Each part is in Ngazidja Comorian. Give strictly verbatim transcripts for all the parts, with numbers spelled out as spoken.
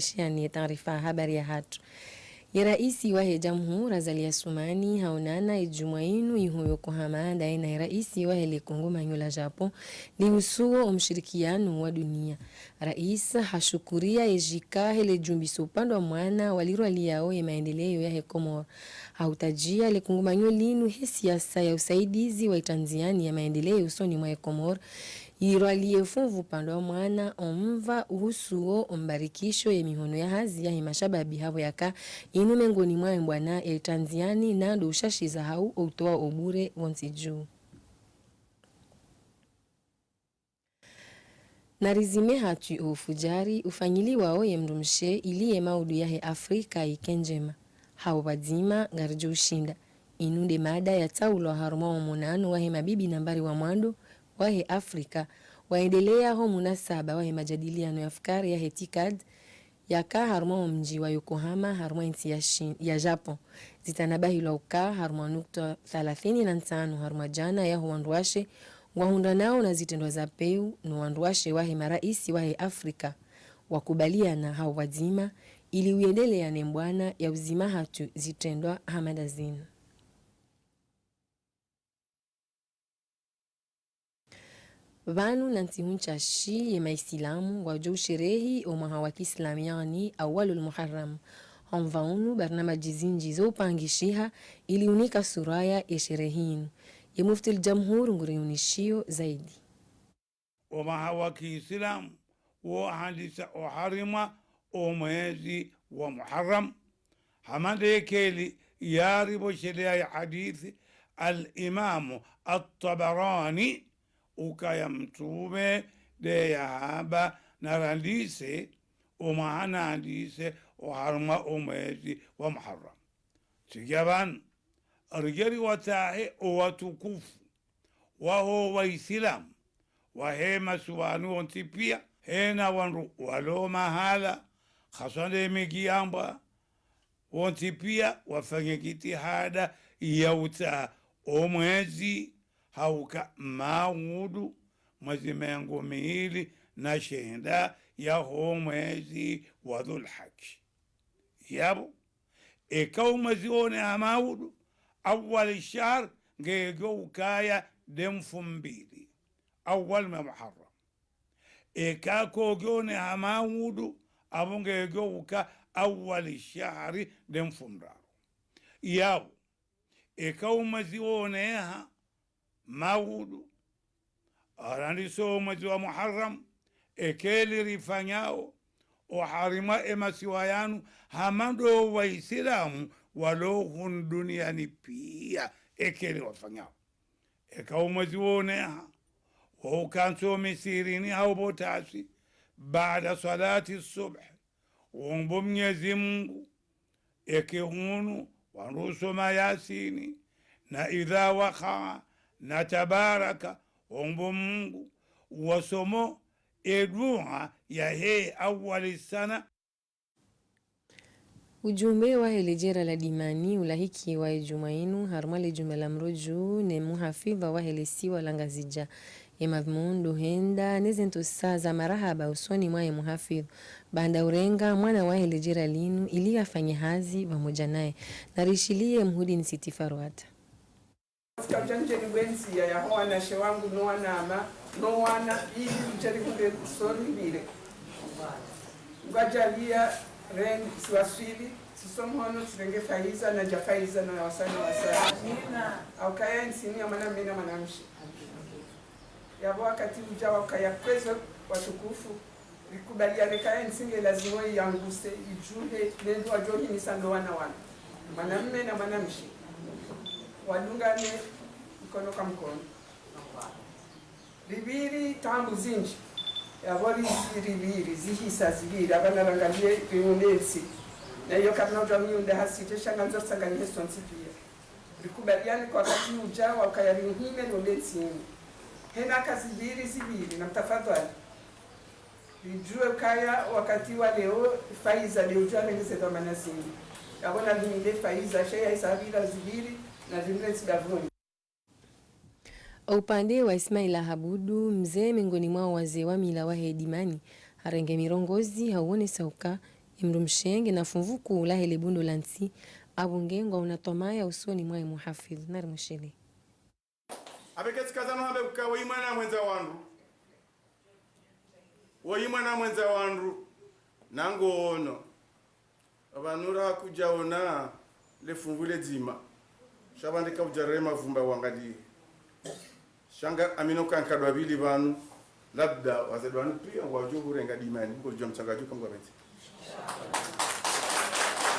Lishiani ye taarifa habari yahatru. Ye raisi wahe jamhuri Azali Assoumani haonana ye djumwa inu iho Yokohama ndaye naye raisi wahe le kungumanyo la Japon lihusuo o mshirikiano wa dunia. Raisi hashukuria ye djika he le djumbiso upande wa mwana walirwaliao ye maendeleo yahe Komori. Hautajia le kungumanyo linu he siasa ya usaidizi wa itranziani ya maendeleo usoni mwa ye Komori, irwalie funvu upande wa mwana, omva uhusuo ombarikisho ye mihono ya hazi yahe mashababi hapvo yaka inu mengoni mwa embwana ye itranziani nando ushashiza hau outoa obure wontsi dju. Narizime hatwi o ufujari ufanyiliwao ye mdrumshe ili ye maudu yahe Afrika ike ndjema. Hau pvadzima ngaridjo ushinda. Inu nde mada yatsaulwa harumwa omonano wahe mabibi nambari wa mwando wahe Afrika, waendelea ho munasaba wahe majadiliano ya fukari yahe TICAD, yaka harumwa omdji wa Yokohama, harumwa intsi ya Shi-, ya Japon. Zitanabahilwa uka harumwa nukta thalathini na ntsanu harumwa djana yaho wandruwashe ngwahundranao na zitrendwa za pewu no wandruwashe wahe maraisi wahe Afrika, wakubaliana hau pvwadzima ili uyendelea ne mbwana ya uzima hatru zitrendwa hama nda zinu. Pvanu na ntsihu ntsashi ye maisilamu ngwadjo usherehi omwaha wa kiislamu, yaani Awwalul Muharram. Homva unu barnamaji zinji zo upangishiha ili unika suraya ye sherehi inu. Ye Mufti al Jamhur nguriunishio zaidi. Omwaha wa kiislamu wo handisa oharimwa omwezi wa Muharram, hama nde ye keli yaripvoshelea ye hadisi al Imamu At-Tabarani, ukaya Mtrume nde yahamba narandise omwaha nandise oharimwa omwezi wa Muharram. Tsidja pvanu, ridje riwatahe owatukufu waho waisilamu wahe masiwani wontsi pia, hena wandru walo mahala, haswa nde midji yambwa, wontsi pia wafanye jitihada ya utsaha omwezi, hauka maudu mwezi mengo mili na shenda yaho mwezi wa Dhul Hajji. Yapvo, eka omwezi woneha maudu, awwal shahr ngedjo ukaya nde mfumbili, awwal mwe Muharram. Eka kodjoneha maudu, apvo ngedjo uka awwal shahri nde mfumraru. Yapvo, eka omwezi woneha maudu, arandiso omwezi wa Muharram, ekeli rifanyao oharimwa emasiwa yanu, hama ndo waisilamu walo hunu duniani pia, ekeli wafanyao. Eka omwezi woneha, wo ukantsi omisirini hau pvo tasi, baada swalati subh, wombo Mnyezi Mungu, eke hunu wandru usoma Yasini, na Idha Wakaa, na Tabaraka, wombo Mungu, wasomo edua yahe awwali sana. Ujumbe wahe le jera la Dimani ulahikiwa edjumwa inu harumwa le jumba la Mrodju ne muhafidha wahe le siwa la Ngazidja. Ye madhumuni ndo hwenda ne ze ntrosa za marahaba usoni mwa ye muhafidhu, baanda urenga mwana wahe le jera linu ili yafanye hazi pvamoja naye. Narishiliye Mhudini Siti Farwata. Sika udja ndjeni bwenzi ya yaho wanashe wangu no wanama, no wana, ili udja rihundre sori mbile. Ngwadjaliya reng-, siwaswili, siso mhono, sirenge faiza, na dja faiza, na wasana wasana. Amina. Aukaya ntsini ya mwana mme na mwana mshe. Yapvo wakati udja wakaya kwezo watukufu, rikubaliane kaya ntsi nge lazima iyanguse, idjuhe, ne ndu wadjo hinisa ndo wana wanu. Mwana mme na mwana mshe. Wadungane mkono kwa mkono. Ripviri tambu zinji. Yapvo rizi ripviri, zihisa zipviri. Apvana rangaliye riunde ntsi. Na iyo karina udja miunde hasi, dje sha ngandzo risanganihe sontsi pia. Rikubaliane kwa wakati udja, wakaya riuhime riunde ntsi inu. Hena kazi zipviri zipviri, na mtafadhali. Ridjuwe ukaya wakati wa leo, faiza leo udja rengeze dhwamana zini. Yapvo na limile faiza, sha ya isa pvira zipviri, na limile ntsi bavuni. Upande wa Ismaila Habudu, mze mengoni mwa wazee wa mila wahe Dimani, harenge mirongozi, hauonesa uka Emdrumshe nge na funvu kuu lahe lebundo la ntsi, apvo nge ngwaona twamaya usoni mwahe muhafidh. Nari mwishiliye. Apvo ketsi kaza no hambe uka woyi mwana mwendza wandru. Woyi mwana mwendza wandru. Nangono. Pvanu ra kudjaona lefunvu ledzima. Sha pvandre kaudja rema vumba wangaliye. Sha ngamina uka nkado wa pvili pvanu. Labda wazade wanu piya ngwadjo hurenga dimani. Ngodjo mtsanga djuka ngwapvendze.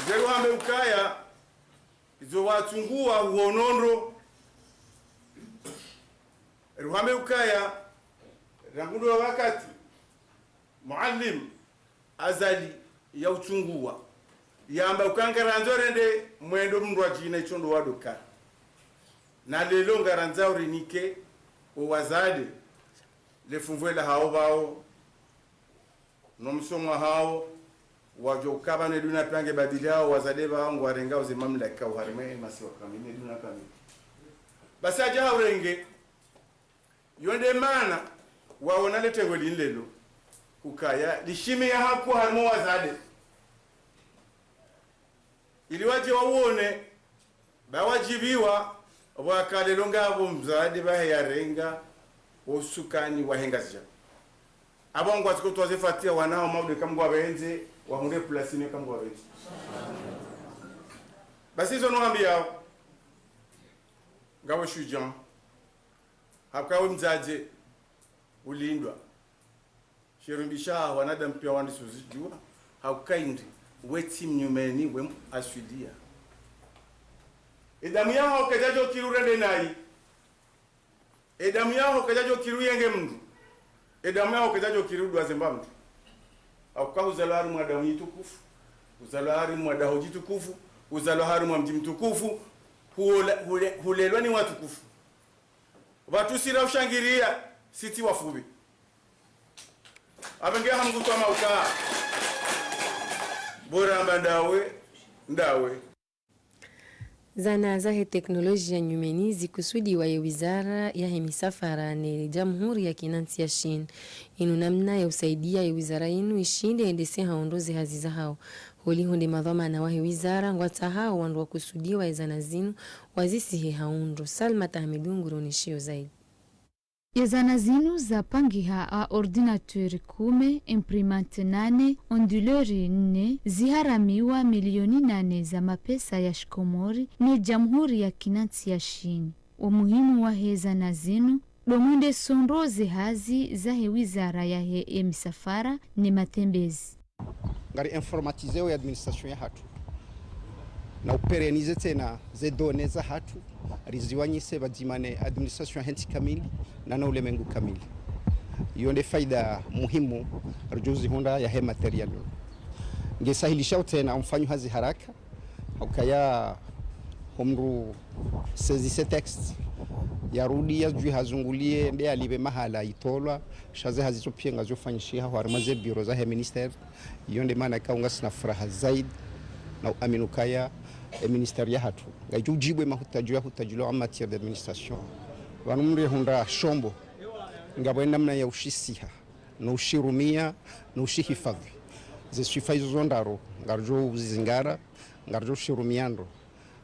Ze ruhambe ukaya. Izo watsunguwa uhono ndro. Ruhambe ukaya. Rangu ndo wakati. Muallim. Azali ya utsunguwa. Yamba uka ngarandzo rende mwendo mndru adjina itsondo wadoka. Na leo ngarandzo urinike owazade. Lefunvu lahawo pvawo. No msomo hawo. Wadjo ukaba ne duna pange badili hawo wazade pvawo ngwarenga uze mamlaka uharimwe masiwa kamili ne duna kamili. Basi adja haurenge. Yo nde mana waona letengo linu leo. Ukaya lishimi ya haku harimwa wazade. Ili wadje wawone, ba wadjibiwa, waka leo ngapvo mzade bahe yarenga, wo usukani wahe Ngazidja. Apvo ngwatsuko twaze fatiha wanao maude kamgwapvendze, wahundre plasine kamgwapvendze. Basi izo nuwambiyao, ngapvo shudjan, hapvo kawe mdzadze, ulindwa. Shirumbi sha wanadamu piya wandru suzidjuwa, hauka indri, wetsi mnyumeni, we aswilia. Edamu yaho kedjadjo kiri urende nayi. Edamu yaho kedjadjo kiri uyenge mndru. Edamu yaho kedjadjo kiri udwaze mba mndru. Hauka uzalwa harimwa damu nyitukufu. Uzalwa harimwa daho djitukufu. Uzalwa harimwa mdji mtukufu. Huola-, hule-, hulelwa ni watukufu. Pvatsu sira ushangiriya, sitsi wafupvi. Apvenge hamgutwa mauka. Bora amba ndawe, ndawe. Zana zahe teknolojia nyumeni zikusudiwa ye wizara yahe misafara ne Jamhuri ya Kinantsi ya Chine. Inu namna ya usaidia ye wizara inu ishinde yendese haundro ze hazi zahawo. Holiho nde madhwamana wahe wizara ngwatsahao wandru wakusudiwa ye zana zinu wazisihe haundro. Salma Tahmidou ngurioneshiyo zaidi. Ye zana zinu zapangiha a ordinateur kume, imprimante nane, onduleur nne, ziharamiwa milioni nane za mapesa ya shikomori ne Jamhuri ya Kinantsi ya Chine. Wo muhimu wahe zana zinu, ndo mwendeso ndro ze hazi zahe wizara yahe ye misafara ne matembezi. Ngari informatiseo ye administration yahatru. Na upérennise tsena ze données zahatru, riziwanyise pvadzima ne administration yahe ntsi kamili, na no ulemengu kamili. Iyo nde faida muhimu ridjo zihundra yahe matériel. Nge sahilishao tsena umfanyo hazi haraka, haukaya ho mndru saisisse texte, yarudi yadjuwe hazunguliye, nde yalipve mahala itolwa, sha ze hazi zo piya ngazofanyishiha, harimwa ze bureau zahe ministère, iyo nde mana ikao ngasina furaha zaidi, na uamini ukaya, ye ministère yahatru, ngayidjo udjibu ye mahutadjio yahutadjilwa en matière d'administration. Pvanu mndru yehundra shombo, ngapvo ye namna ya ushisiha, no ushirumia, no ushihifadhwi. Ze swifa izo zo ndraru, ngaridjo uzizingara, ngaridjo ushirumia ndro.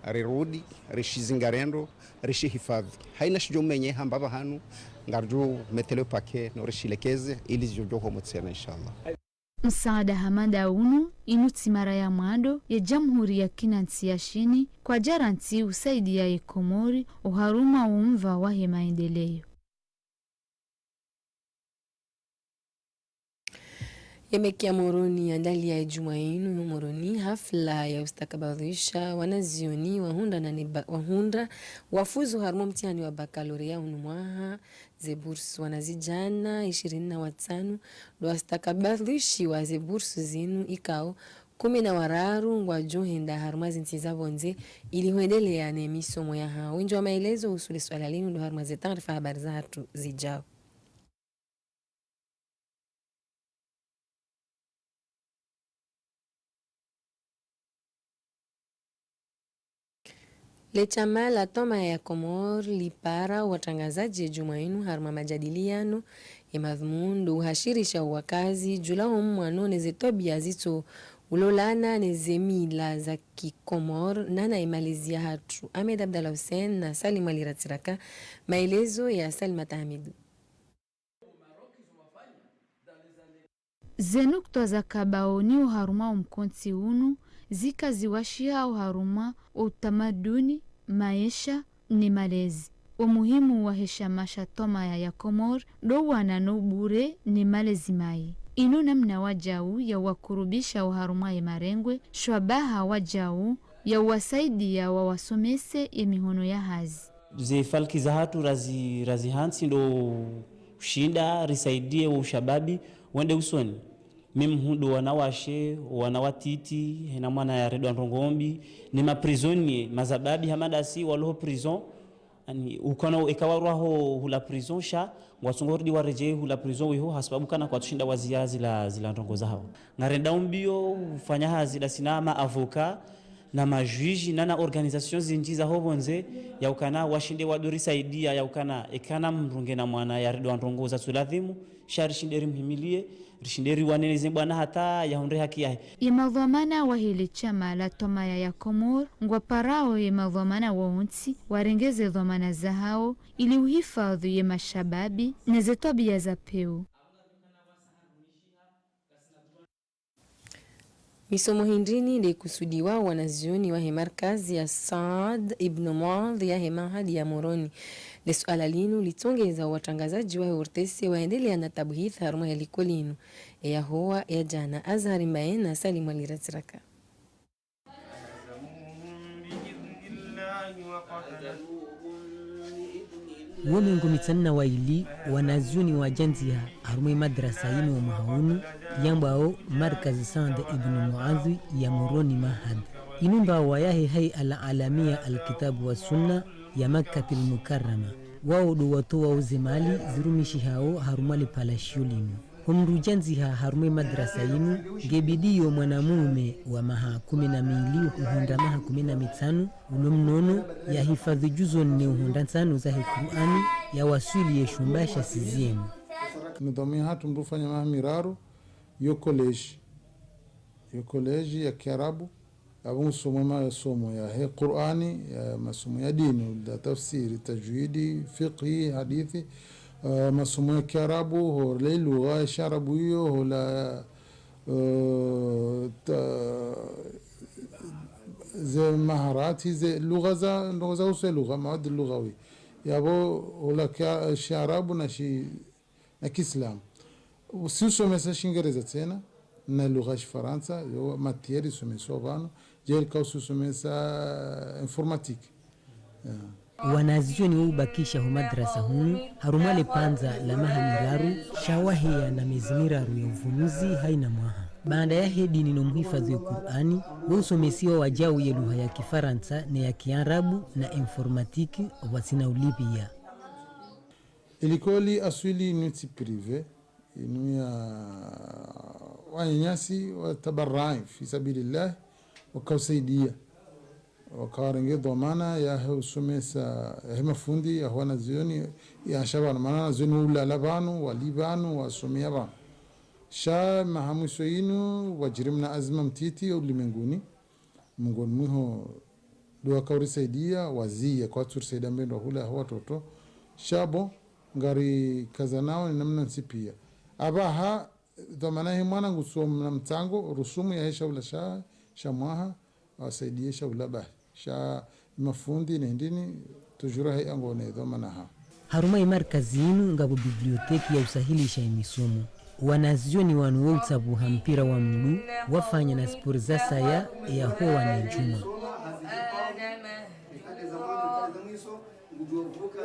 Rirudi, rishizingare ndro, rishihifadhwi. Haina shidjo menyeha mbapvi hanu, ngaridjo mettre le paquet, no rishilekeze, ili zidjo djo homo tsena, inshallah. Msaada hama nda unu, inu tsi mara ya mwando, ye Jamhuri ya Kinantsi ya Chine, kwadjarantsi usaidia ye Komori, oharumwa wo mva wahe maendeleo. Ye meki ya Moroni yandalia ye djumwa inu yo Moroni, hafla ya ustakabadhisha wanazioni wahundra na neba-, wahundra wafuzu harumwa mtihani wa baccalauréat unu mwaha, ze bourse wanazidjana ishirini na watsanu ndo wastakabadhishiwa ze bourse zinu ikao kume na wararu ngwadjo henda harumwa zintsi za pvondze ili hwendelea ne misomo yahawo. Wendji wa maelezo uhusu le swala linu ndo harumwa ze taarifa habari zahatru zidjao. Le shama la Twamaya ya Komori lipara watrangazadji ye djumwa inu harumwa majadiliano ye madhumuni ndo uhashirisha wakazi djuu la ho mwano ne ze twabiya zitso Ulolana ne ze mila za kikomori, nana ye malezi yahatru. Ahmed Abdallah Hussein na Salim Ali Ratsiraka, maelezo ya Salimata Hamidou. Ze nukutwa za kabaoni oharumwa omkontsi unu, zika ziwashiha oharumwa outamaduni, maesha, ne malezi. Omuhimu wahe shama sha Twamaya ya Komori, ndo uwana no ubure ne malezi mayi. Inu namna wajau ya uwakurubisha oharumwa ye marengwe, shwabaha wajau ya uwasaidia wawasomese ye mihono ya hazi. Ze falki zahatru razi, razi hantsi ndo ushinda risaidie wo ushababi wende usoni. Mimi hundro wanawashe, wana watiti, hena mwana yaredwa ndrongo mbi, ne maprisonnier, mazababi hama ndasi walo ho prison, ani, ukana eka warwaho hula prison sha, ngwatsongo rudi waredjei hula prison wiho, hasababu kana kwatsushinda wazia zila, zila ndrongo zahawo. Ngarenda umbio, ufanya hazi ndasi na ma avocat, na majuge, nana organisations zindji za ho pvondze, ya ukana washinde wado risaidia, ya ukana ekana mdru ngena mwana yaredwa ndrongo zatsu ladhimu, sha rishinde rimhimilie, rishinde riwanene ze mbwana hata yahundre haki yahe. Ye madhwamana wahe le shama la Twamaya ya Komori, ngwaparao ye madhwamana wontsi, warenge ze dhwamana zahawo, ili uhifadhwi ye mashababi, ne ze twabia za pewu. Misomo hindrini nde ikusudiwa wanazioni wahe markazi ya Saad ibn Muadh yahe mahadi ya Moroni. Le suala linu litsongeza watrangazadji wahe ORTC waendelea na tabuhith harumwa he likoli linu. Eya howa ya jana Azhari Mbaye na Salim Ali Ratsiraka. Wo mengo mitsanu na waili wanazioni wajandziha harumwa ye madrasa yinu wo mwaha unu, yambwao Markaz Saad ibn Muadh ya Moroni Mahad. Inu mbawa yahe Hay'a al-Alamiya al-Kitab wa Sunna ya Makkatil Mukarrama. Wao ndo watowa ze mali zirumishihao harumwa le palashio linu. Ho mdru ujandziha harumwa ye madrasa yinu, ngebidiyo mwanamume wa maha kume na mili uhundra maha kume na mitsanu, ulo mnono, yahifadhwi juzu nne uhundra ntsanu zahe Kur'ani, yawaswili ye shumba sha sixième. Nidhamu yahatru mdru ufanya maha miraru, yo collège. Yo collège ya Kiarabu, apvo ngusomwa masomo yahe Kur'ani, ya masomo ya dini, nda tafsiri, tajwidi, fiqhi, hadithi, eh, masomo ya Kiarabu, ho le lugha ya Shiarabu iyo, ho la, eh, ta-, ze maharati, ze lugha za, ndrongo za uhusu lugha, mawadi lughawi. Yapvo ho la kia-, Shiarabu na shi-, na Kiislamu. Si usomesa Shingereza tsena, na lugha ya Shifarantsa, yo matière isomeswa pvanu, djeli ka usi usomesa informatique. Ya. Wanazioni wo ubakisha ho madrasa hunu, harumwa le pandza la maha miraru, sha waheya na mezi miraru ya uvumuzi haina mwaha. Baanda yahe dini no muhifadhwi we Kur'ani, wo usomesiwa wajau ye lugha ya Kifarantsa ne ya Kiarabu na informatique, pvwatsina ulipia. Ilikoli aswili inu tsi privé, inu ya wananyasi watabarai fi sabilillah, wakausaidia. Wakawarenge dhwamana yahe usomesa, yahe mafundi, yahe wanazioni, ya sha pvanu, mana wanazioni ulala pvanu, wali pvanu, wasomea pvanu. Sha maha mwiso inu, wajiri mna azma mtiti ya ulimenguni, mengoni mwaho ndo wakaurisaidia, wazia, kwatsurisaidia mbendwa hula ho watoto. Sha pvo, ngarikazanao ni namna ntsi pia. Apvaha, dhwamana he mwana ngusomo na mtsango, rusumu yahe shahula sha, sha mwaha, wasaidie shahula bahi. Sha mafundi ne ndini, tujura he ango ne dhwamana ha. Harumwa ye markazi yinu ngapvo bibliothèque ya usahilisha ye misomo. Wanazioni wanu wo utsabuha mpira wa mndru, wafanya na sport za saya, ya howa ne djuma.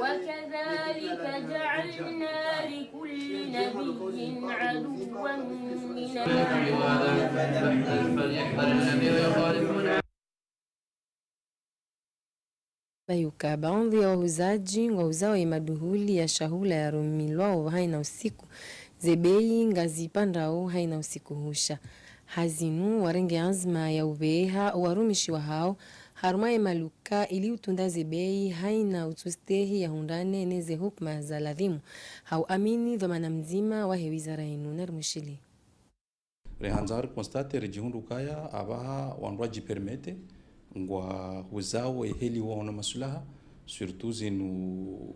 وكذلك جعلنا لكل نبي عدوا من الجن. Bayuka, baadhwi ya wahuzadji ngwahuzao ye maduhuli ya shahula yarumilwao haina usiku, ze bei ngazipandrao haina usiku husha. Ha zinu warenge anzma ya uveha owarumishi wahao harumwa ye maluka ili utunda ze bei haina utsustehi yahundrane ne ze hukma za ladhimu, ha uamini dhwamana mdzima wahe wizara yinu. Narimwishiliye. Rihandza ri constate, ridjihundru ukaya apvaha wandru wadjipermete, ngwahuzao eheli waono maslaha, surtout zinu,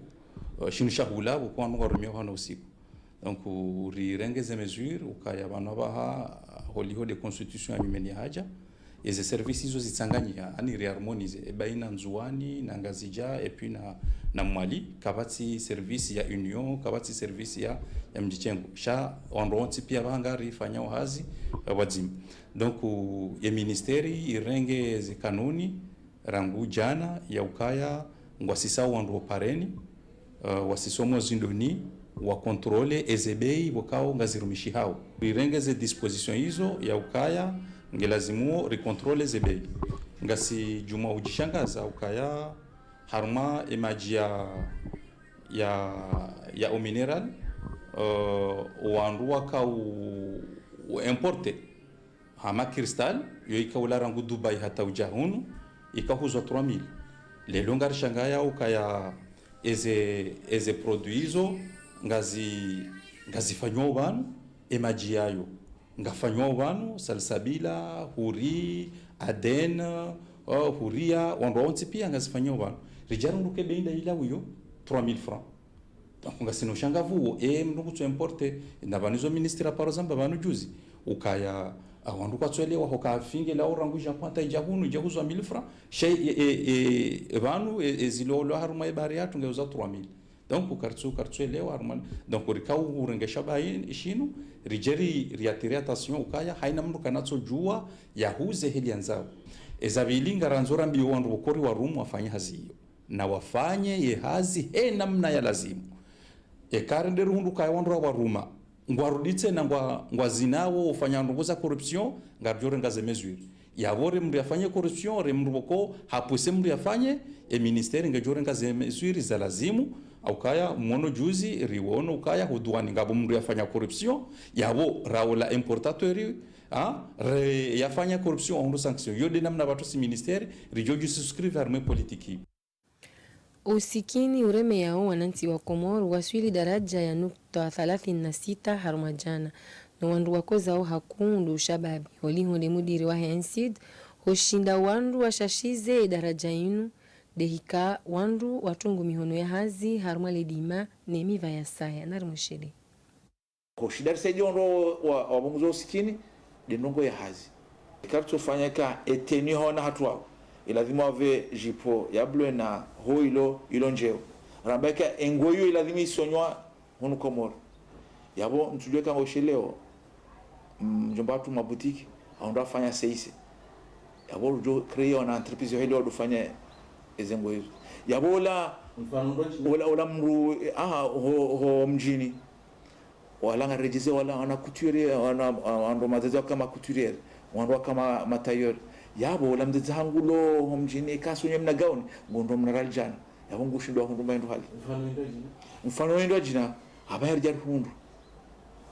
eh, shinu shahula, pvoko wandru ngwarumiao hana usiku. Donc, rirenge ze mesures, ukaya pvanu apvaha, holiho de constitution ya nyumeni ya hadja, eze services izo zitsanganyiha, ani riharmonize, e baina Ndzuwani, na Ngazidja, et puis na, na Mwali, kapvatsi service ya Union, kapvatsi service ya, ya Mdjitsengo. Sha, wandru wontsi pia pvanga rifanyao hazi, eh, pvwadzima. Donc, ye ministère irenge ze kanuni, rangu djana, ya ukaya, ngwasisao wandru ho pareni, eh, wasisomo zindoni, wa contrôle eze bei pvokao ngazirumishihao. Rirenge ze disposition izo ya ukaya, nge lazimu ri contrôle ze bei. Ngasi djuma udjishangaza ukaya, harumwa emadji ya, ya, ya eau minérale, eh, wandru waka u, u importe. Hama Cristal, yo ika ula rangu Dubai hata udja hunu, ika huzwa trois mille. Leo ngarishangayao ukaya eze, eze produits izo ngazi, ngazifanywao pvanu, emadji yayo ngafanywao pvanu, Salsabila, Huri, Aden, eh, Huria, wandru wontsi pia ngazifanywao pvanu. Ridjarunduke bei nda ila uyo, trois mille francs. Donc, ngasina ushangavu uwo, e mndru ngutso importe, na pvanu izo ministre aparo zamba pvanu juzi, ukaya, ah, wandru kwatsuelewa, hoka finge la orangu ja kwanta ija hunu, ija huzwa mille francs, sha, e, e, e, e, pvanu, e, e, zilo lo harumwa e bahari yatru ngeuzao trois mille. Donc, karitsu, karitsuelewa harumwa, donc, rikao urengesha bayi shinu, ridje ri, ri attirer attention, ukaya, haina mndru kanatso djua, yahuze heli yandzao. Eza pvili ngarandzo rambiwe wandru pvoko riwarumu wafanye hazi iyo. Na wafanye ye hazi he namna ya lazimu. Eka rende rihundru ukaya wandru rawaruma, ngwarudi tsena ngwa, ngwazinao ufanya ndrongo za corruption, ngaridjo renga ze mesures. Yapvo re mndru yafanye corruption, re mndru pvoko hapvwese mndru yafanye, e ministère ngedjo renga ze mesures za lazimu, au kaya mwono juzi, riwono ukaya ho douane ngapvo mndru yafanya corruption, yapvo raola importateur, ha, re, yafanya corruption, wahundru sanction. Yo nde namna pvatru si ministère, ridjo dju souscrire harumwa e politique. Usikini uremeyao wanantsi wa Komori waswili daraja ya nukta thalathini na sita harumwa djana, no wandru wakozao hakuu ndo ushababi. Holiho nde mudiri wahe ANCID, hoshinda wandru washashize daraja inu, ndehika wandru watungu mihono ya hazi harumwa ledima ne miva ya saya. Narimwishiliye. Hoshinda risaidie wandru wa, wa, wapvunguze usikini, nde ndrongo ya hazi. Eka ritsofanya ka e tenue hawana hatru wao, ilazimu wapve jupe ya bleu na haut ilo, ilo ndjeu. Ramba eka e nguo iyo ilazimu isonywa hunu Komori. Yapvo ntsudjuwe ka ngosheleo, mm, mdjomba hatru maboutique, hau ndo afanya seise. Yapvo rudjo créer wana entreprise yo heli wadofanya eze nguo izo. Yapvo ola, ola, ola mndru, aha, ho, ho mdjini. Wala ngaredjeze wala wana couturier, wana, wana wandru madzadze waka ma couturier, wandru waka ma, ma tailleur. Yapvo ola mdzadze hangu lo ho mdjini, eka asonye mna gauni, ngondo mna riali djana. Yapvo ngushindwa hundru maendo hali. Mfano wendo djina? Mfano wendo djina, hapvaha ridja rihundru.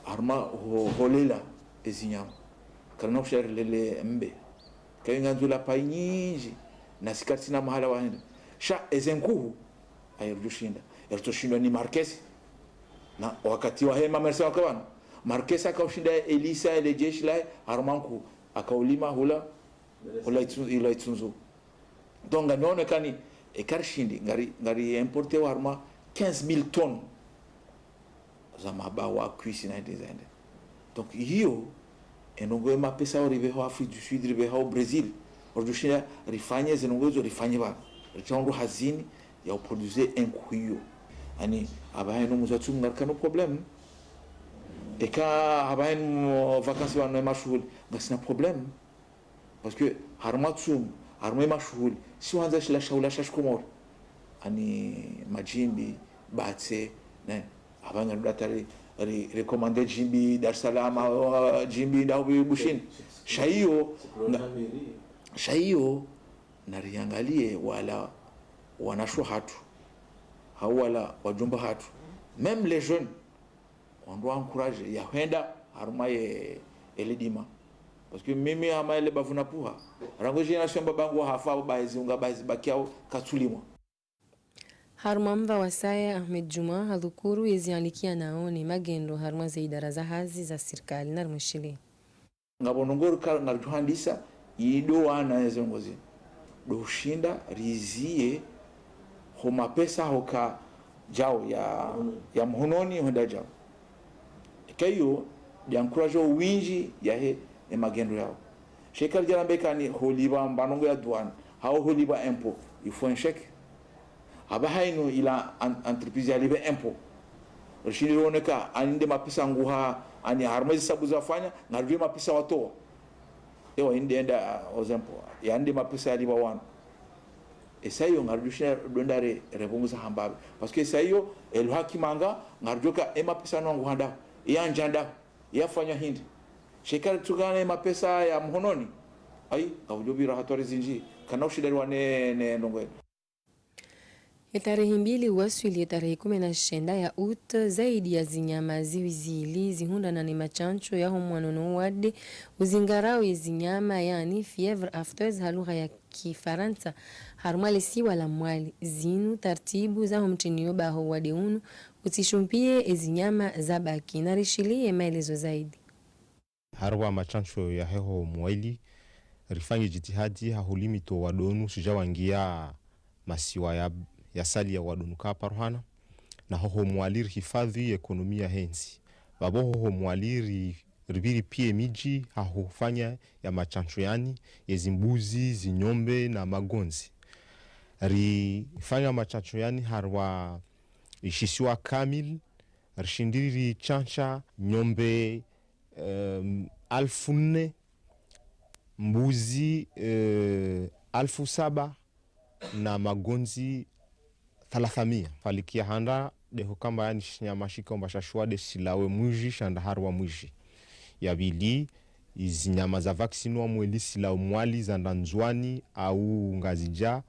Harumwa ho, holela ezi nyama. Karina kusha rilele mbe. Kayi ngandzo la payi nyindji, na si karitsina mahala wahenda. Sha eze nkuhu, ayi ridjo shinda. Eritsoshindwa ni Marquez. Na wakati wahe ma mercenaires waka pvanu. Marquez haka ushinda elisa ele jeshi lahe, harumwa nkuhu. Haka ulima hula, hula itsu, hula itsunzu. Donc, ngamwono kani, eka rishindi, ngari, ngari importe harumwa quinze mille tonnes za mabawa, cuisse na ende zaende. Donc, iyo, e ndrongo ye mapesa oripveha o Afrique du Sud, ripveha o Brésil, oridjo shinda rifanye ze ndrongo izo rifanye pvanu. Ritsaha wandru hazini ya uproduire e nkuhu iyo. Ani, apvaha inu mwezi wa tsumu ngarikana o problème. Eka apvaha inu vacances pvanu e mashuhuli, ngasina problème. Parce que harumwa tsumu, harumwa e mashuhuli, si wandza shila shahula sha shikomori. Ani madjimbi, batse, ne. Apvaha ngarudjo hata ri, ri, recommande djimbi Dar es Salaam, ah, djimbi ndahu Bushini. Sha iyo, na, sha iyo, nariangalie wala wanasho hatru, hau wala wadjomba hatru. Même les jeunes, wandru wa encourager ya hwenda harumwa ye, ele dima. Parce que mimi hama ele bavu napvuha. Rangu génération babangu wahafa, bahi ziunga, bahi zibakiao katsulimwa. Harumwa mva wa saya, Ahmed Djuma hadhukuru yezi alikia nao ne magendo harumwa ze idara za hazi za sirikali. Narimwishiliye. Ngapvo ndrongoo rika-, ngaridjo handisa, ido wana eze ndrongoo zinu. Ndo ushinda riziye ho mapesa hoka djao ya, ya mhononi hwenda djao. Eka iyo, nde encourager owindji yahe emagendo yao. Sha eka ridja ramba eka ni holipva mba ndrongoo ya douane, hau holipva impôt, il faut un chèque. Hapvaha inu ila en-, entreprise yalipve impôt. Rishindi rioneka, ani nde mapesa nguha, ani harumwa ezi hisabu zafanya, ngaridjuwe mapesa watowa. Ewa, inde enda, ah, aux impôts. Ya nde mapesa yalipva wanu. Esa iyo ngaridjo shinda ndo wenda re-, repvunguza hambapvi. Parce que esa iyo, elo haki manga, ngaridjo ka emapesa no nguha ndahu, eyandja ndahu, eyafanya hindri. Sha eka ritsukana emapesa ya mhononi. Ayi, ngapvodjo pvira hatwari zindji. Kana ushinda riwa ne, ne ndrongoo inu. Ye tarehi mbili uwaswili ye tarehi kume na shenda ya août, zaidi ya zinyama ziwi zili zihundrana ne mashansho ya ho mwanano wade uzingarao ye zinyama, yaani fièvre aphteuse ha lugha ya Kifarantsa, harumwa le siwa la Mwali. Zinu taratibu za ho mtsinio baho wade unu utsishumpiye ezinyama zabaki. Narishiliye maelezo zaidi. Harumwa mashansho yahe ho Mwali, rifanye jitihadi ha hulimito wade unu usidja wangia masiwa ya, ya saliya wade unu ka paruhana, na ho ho Mwali rihifadhwi ekonomi yahe ntsi. Pvapvo ho ho Mwali ri-, ripviri piya emidji ha hufanya ya mashansho yani, yezimbuzi, zinyombe na magondzi. Rifanya mashansho yani harumwa ishisiwa kamili, rishindi rishansha nyombe, em, alfu nne, mbuzi, eh, alfu saba, na magondzi thalathamia. Falikiya handa nde hukamba yani shinyama shika amba shashuwa nde shilawe mwidji, sha nda harumwa mwidji. Ya pvili, izinyama za vaccinwa Mwali, shilawe Mwali, zanda Ndzuani au Ngazidja,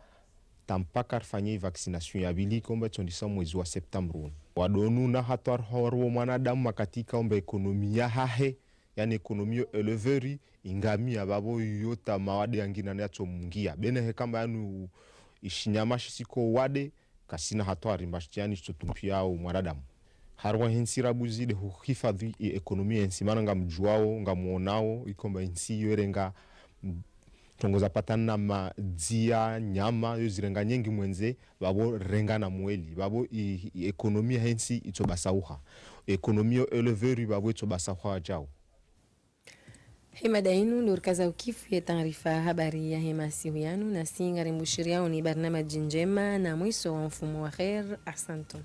ta mpaka rifanye vaccination ya pvili, ika amba itsondrisa mwezi wa septembre unu. Wade unu na hatwari harumwa mwanadamu wakati ika amba ekonomi yahahe, yani ekonomi yo éleveur, ingamia pvapvo iyo ta mawade yangina yatsomungia. Bene heka amba yani u-, ishinyama shisiko wade, kasina hatwari mba shitsi yani shitsotumpia o mwanadamu. Harumwa he ntsi rabuzi nde huhifadhwi ye ekonomi ye ntsi, mana ngamdjuwao, ngamwonao, ika amba ntsi iyo irenga, mm, ndrongoo zapatana na madzia, nyama, yo zirenga nyengi mwendze, pvapvo renga na Mwali, pvapvo i, i ekonomi yahe ntsi itsobasauha. Ekonomi yo éleveur pvapvo itsobasauha djao. He mada inu ndo rikaza ukifu ye taarifa habari yahe masihu yanu, nasi ngarimbushiriyaoni barnamaji ndjema na mwiso wa mfumo wa kheir. Ahsantum.